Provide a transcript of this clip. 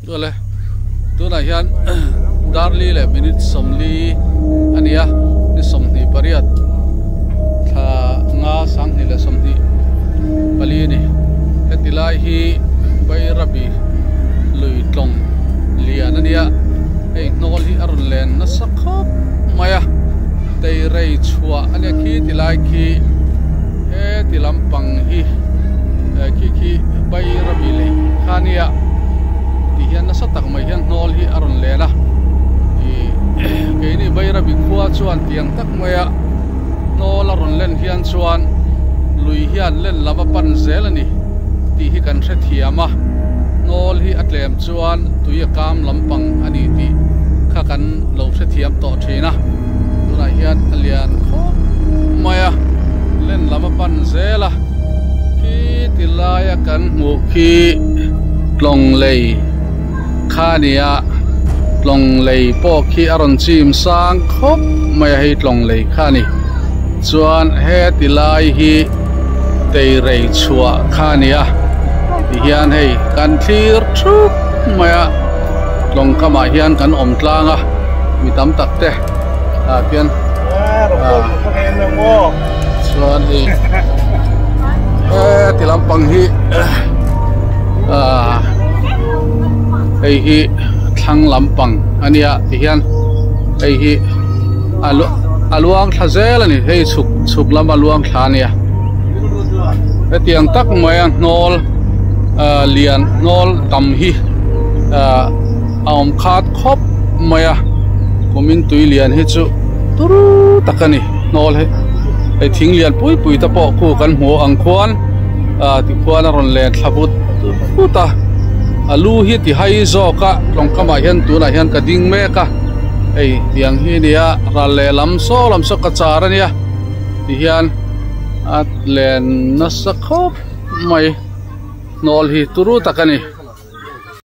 Chuale tunah hian darli leh minute sawmli a ni a ni 28 thla nga sanghnih leh 24 a ni heti lai hi Bairabi lui tlawng lian a nia hei hnawl hi a rawn len nasa khawp mai a teirei chhuah a nia khi ti lai khi heti lampang hi khi khi Bairabi lei kha a nia ti hian nasa tak mai hian hnawl hi a rawn len a ih keini Bairabi khua chuan tiang tak maia hnawl a rawn len hian chuan lui hian len lam a pan zel a ni tih hi kan hrethiam a hnawl hi a tlem chuan tui a kam lampang a ni tih kha kan lo hrethiam tawh thin a tunah hian a lian khawp mai a len lam a pan zel a khi ti laia kan hmuh khi tlawng lei kha a ni a tlawng lei pawh khi a rawn chim sang khawp mai a hei tlawng lei kha a ni chuan heti lai hi teirei chhuah kha a ni a tihian hei kan thlir thup mai a tlawng kamah hian kan awm tlang a mi tam tak te ah khian ah chuan hei heti lampang hi ah hei hi thlang lampang a nia tihian hei hi a a luang thla zel a ni hei chhuk chhuk lam a luang thla a nia hetiang tak maia hnawl ah lian hnawl tam hi ah a awm khat khawp mai a kumin tui lian hi chu turu tak a ni hnawl hi hei thing lian pui pui te pawh khu kan hmu ang khuan ah tikhuan a rawn len thla vut vut a a lu hi ti hai zawk a tlawng kamah hian tunah hian ka ding mek a hei tiang hi a nia ral lehlam saw lam saw ka char a nia tihian a len nasa khawp mai hnawl hi turu tak a ni.